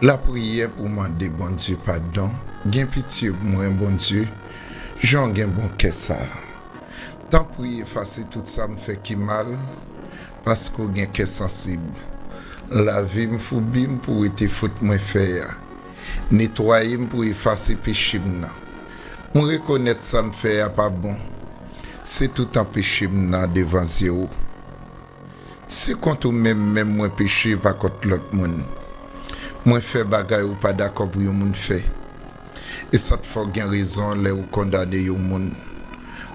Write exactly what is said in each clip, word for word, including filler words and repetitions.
Lapriyè pou mande Bondye padon. Gen pitye pou mwen, Bondye, jan w gen bon kè sa a. Tanpri, efase tout sa m fè ki mal, paske w gen kè sansib. Lave m, foubi m pou wete fot mwen fè a. Netwaye m pou efase peche m nan. M rekonèt sa m fè a pa bon. Se tout anpeche m nan devan zye w. Se kont ou menm menm mwen peche, pa kont lòt moun. Mwen fè bagay ou pa dakò pou yon moun fè. E sa t fè w gen rezon lè ou kondane yon moun.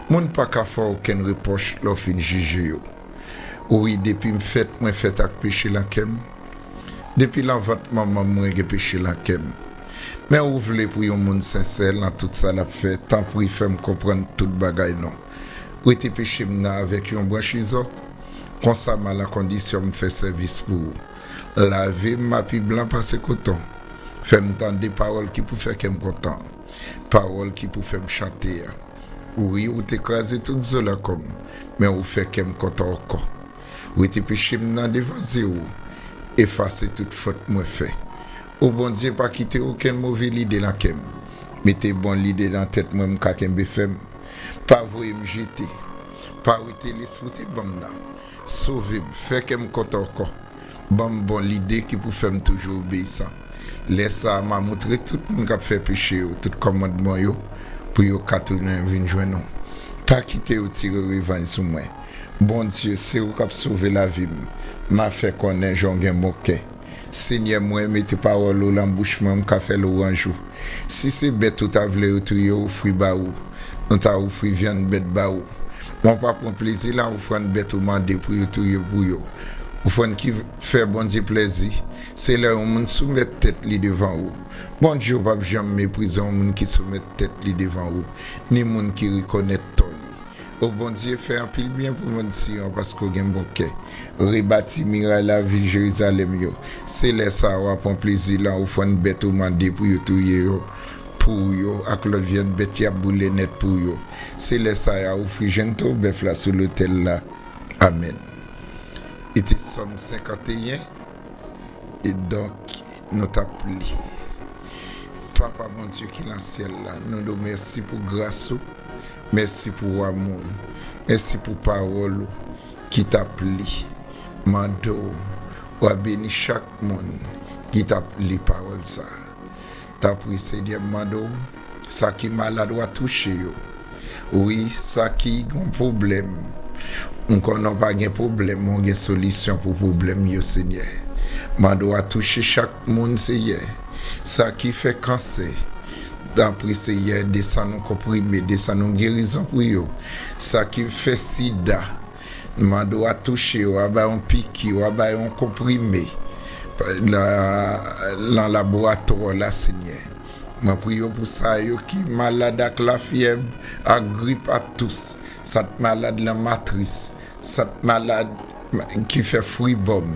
Moun pa ka fè w okenn repwòch lè w fin jije yo. Wi, depi m fèt, mwen fèt ak peche lan kè m. Depi lan vant manman m, mwen gen peche lan kè m. Men ou vle pou yon moun sensè lan tout sa l ap fè, tanpri fè m konprann tout bagay non. Wete peche m nan avèk yon branch izò. Konsa m al an kondisyon m fè sèvis pou ou. Lave m, m a pi blan pase koton. Fè m tande pawòl ki pou fè kè m kontan. Pawòl ki pou fè m chante a. Wi, ou te kraze tout zo lan kò m, men ou fè kè m kontan ankò. Wete peche m nan devan zye w. Efase tout fòt mwen fè. O Bondye, pa kite okenn move lide lan kè m. Mete bon lide lan tèt mwen, m ka kenbe fèm. Pa voye m jete. Pa wete lespri w te ban m nan. Sove m, fè kè m kontan ankò. Ban m bon lide ki pou fè m toujou obeyisan. Lè sa a, m a montre tout moun k ap fè peche yo tout kòmandman yo, pou yo ka tounen vin jwenn ou. Pa kite yo tire revanj sou mwen. Bondye, se ou k ap sove lavi m. M a fè konnen jan w gen bon kè. Senyè, mwen mete pawòl ou lan bouch mwen, m ka fè lwanj ou. Si se bèt ou ta vle yo touye, ofri ba ou, nou ta ofri vyann bèt ba ou. Men w pa pran plezi lan ofrann bèt ou mande pou yo touye pou yo. Ofrann ki fè Bondye plèzi, se lè yon moun soumèt tèt li devan ou. Bondye, ou p ap janm meprize yon moun ki soumèt tèt li devan ou, ni moun ki rekonèt tò li. O Bondye, fè anpil byen pou moun Siyon, paske w gen bon kè. Rebati miray lavi Jerizalèm yo. Se lè sa a w a pran plezi lan ofrann bèt ou mande pou yo touye yo pou ou yo, ak lòt vyann bèt y ap boule nèt pou ou yo. Se lè sa a y a ofri jennto bèf la sou lotèl la. Amèn. E te Sòm senkanteyen. E donk, nou t ap li. Papa Bondye ki lan syèl la, nou di w mèsi pou gras ou, mèsi pou amou w, mèsi pou pawòl ou ki t ap li. Mande w, w a beni chak moun ki t ap li pawòl sa a. Tanpri, Senyè, m mande w, sa ki malad, w a touche yo. Wi, sa ki gon pwoblèm. M konnen w pa gen pwoblèm, men w gen solisyon pou pwoblèm yo, Senyè. Mande w a touche chak moun, Senyè. Sa ki fè kansè, tanpri, Senyè, desann yon konprime, desann yon gerizon pou yo. Sa ki fè sida, mande w a touche yo, w a ba yon piki, w a ba yon konprime lan, lan laboratwa la, Senyè. Mwen priye w pou sa yo ki malad ak lafyèb, ak grip, ak tous, sa t malad lan matris, sa t malad ki fè fribòm.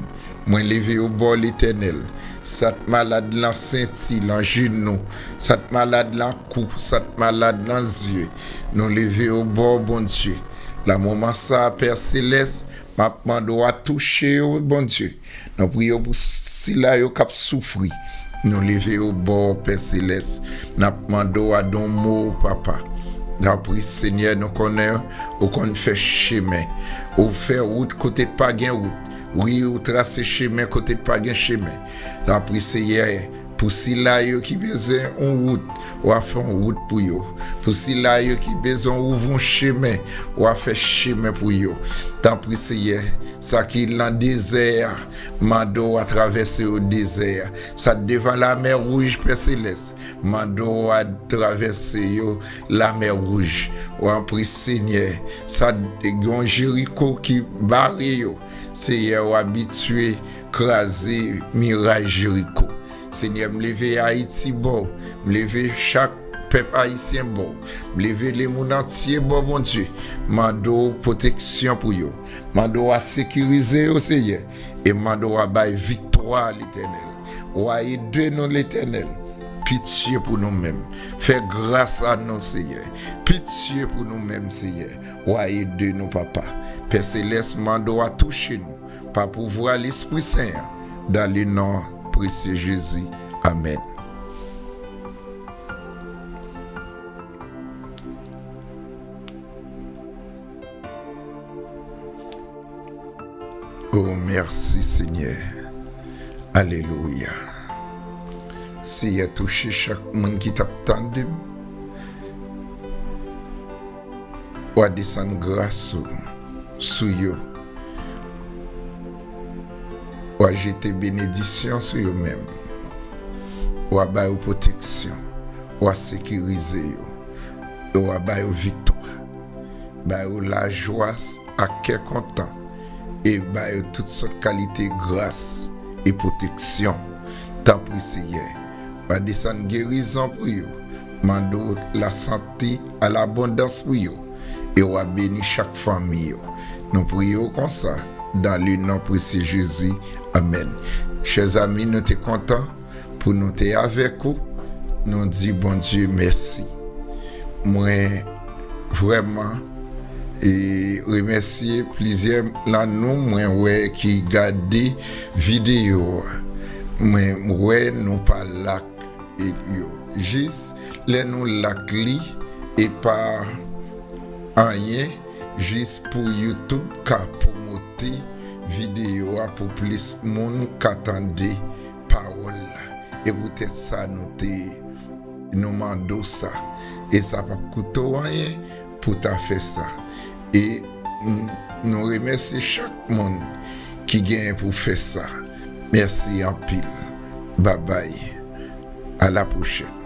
Mwen leve yo ba w, Letènèl. Sa t malad lan senti, lan jenou, sa t malad lan kou, sa t malad lan zye, nou leve yo ba w, Bondye. Lan moman sa a, Pè Selès, m ap mande w a touche yo, Bondye. Nou priye w pou sila yo k ap soufri. Nou leve yo ba w, Pè Selès. N ap mande w a don mo, Papa. Tanpri, Senyè, nou konnen ou konn fè chemen. Ou fè wout kote pa gen wout. Wi, ou trase chemen kote pa gen chemen. Tanpri, Senyè, pou sila yo ki bezwen yon wout, w a fè yon wout pou yo. Pou sila yo ki bezwen ouvri yon chemen, w a fè chemen pou yo. Tanpri, Senyè, sa ki lan dezè a, mande w a travèse yo dezè a. Sa k devan Lamè Wouj, Pè Selès, mande w a travèse yo Lamè Wouj. W a pri, Senyè, sa k gen Jeriko ki bare yo. Senyè, w abitye kraze miray Jeriko. Senyè, m leve Ayiti ba w. M leve chak pèp ayisyen ba w. M leve lemonn antye ba w, Bondye. Mande w pwoteksyon pou yo. Mande w a sekirize yo, Senyè. E mande w a bay viktwa, Letènèl. W a ede nou, Letènèl. Pitye pou nou menm. Fè gras a nou, Senyè. Pitye pou nou menm, Senyè. W a ede nou, Papa. Pè Selès, mande w a touche nou pa pouvwa Lespri Sen an, dans le nom précieux Jésus. Amèn. Oh, mèsi, Senyè. Alelouya. Senyè, touche chak moun ki t ap tande m. W a desann gras ou sou yo. W a jete benedisyon sou yo menm. W a ba yo pwoteksyon. W a sekirize yo. E w a ba yo viktwa. Ba yo lajwa ak kè kontan. E ba yo tout sòt kalite gras e pwoteksyon. Tanpri, Senyè, w a desann gerizon pou yo. Mande w lasante a labondans pou yo. E w a beni chak fanmi yo. Nou priye w konsa, dans le nom précieux Jésus. Amèn. Chè zanmi, nou te kontan pou nou te avèk ou. Nou di Bondye mèsi. Mwen vrèman e remèsye plizyè nan nou mwen wè ki gade videyo a. Mwen wè nou pa lak e yo. Jis lè nou lak li e pa anyen, jis pou YouTube ka pwomote videyo a pou plis moun ka tande pawòl la. E poutèt sa nou te nou mande w sa. E sa p ap koute w anyen pou ta fè sa. E n- nou remèsye chak moun ki genyen pou fè sa. Mèsi anpil. Babay. A la pwochèn.